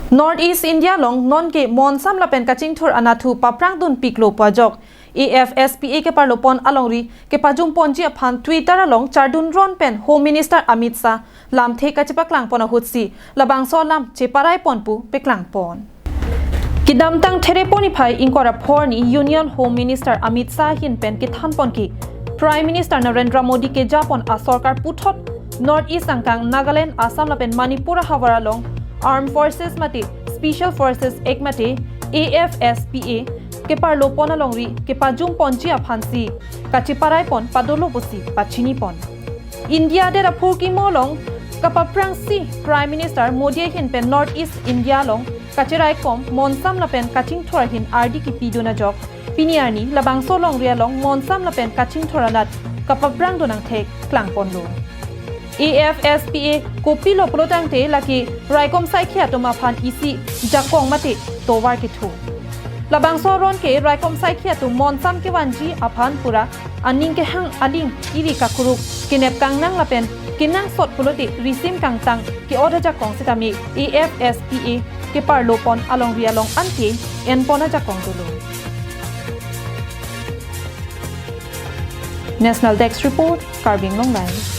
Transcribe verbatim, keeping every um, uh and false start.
North East India along nonke monsam lapen kachingthur anatthu paprangdun piklo pu ajok A F S P A keparlopon alongri kepajumponji aphan Twitter along chardun ron pen Home Minister Amit Shah lamthe kachepaklangpon ahutsi labangso alam cheparaipon pu paklangpon. Kedamtang Therepon niphai ingkoi ra pho arni Union Home Minister Amit Shah ahin pen kethanpon ke Prime Minister Narendra Modi kejapon asorkar puthot North East angkang Nagaland, Assam lapen Manipur ahavar along Armed Forces mate Special Forces Act mate A F S P A keparlopon alongri kepajumponji aphansi kacheparaipon padolo pusi pachinipon. India adet aphurkimo along kapaprangsi Prime Minister Modi ahin pen North East India along kachiraikom monsam lapen kachingthur ahin ardi kipidun ajok pini arni labangso alongri along monsam lapen kachingthur anat kapaprangdun angthek klangponlo. A F S P A kopilo pulotangte lake raikom saikhi atum aphan isi jakong mate tovar kethu. Labangso aron ke raikom saikhi atum monsam kevanji aphan pura aning kehang aling kiri kakuruk kenep kangnang lapen kenangsot pulote risim kangtang ke-ot ajakong sitame A F S P A keparlopon alongri along anke enpon ajakong dolo. National Desk Report, Karbi Anglong Live.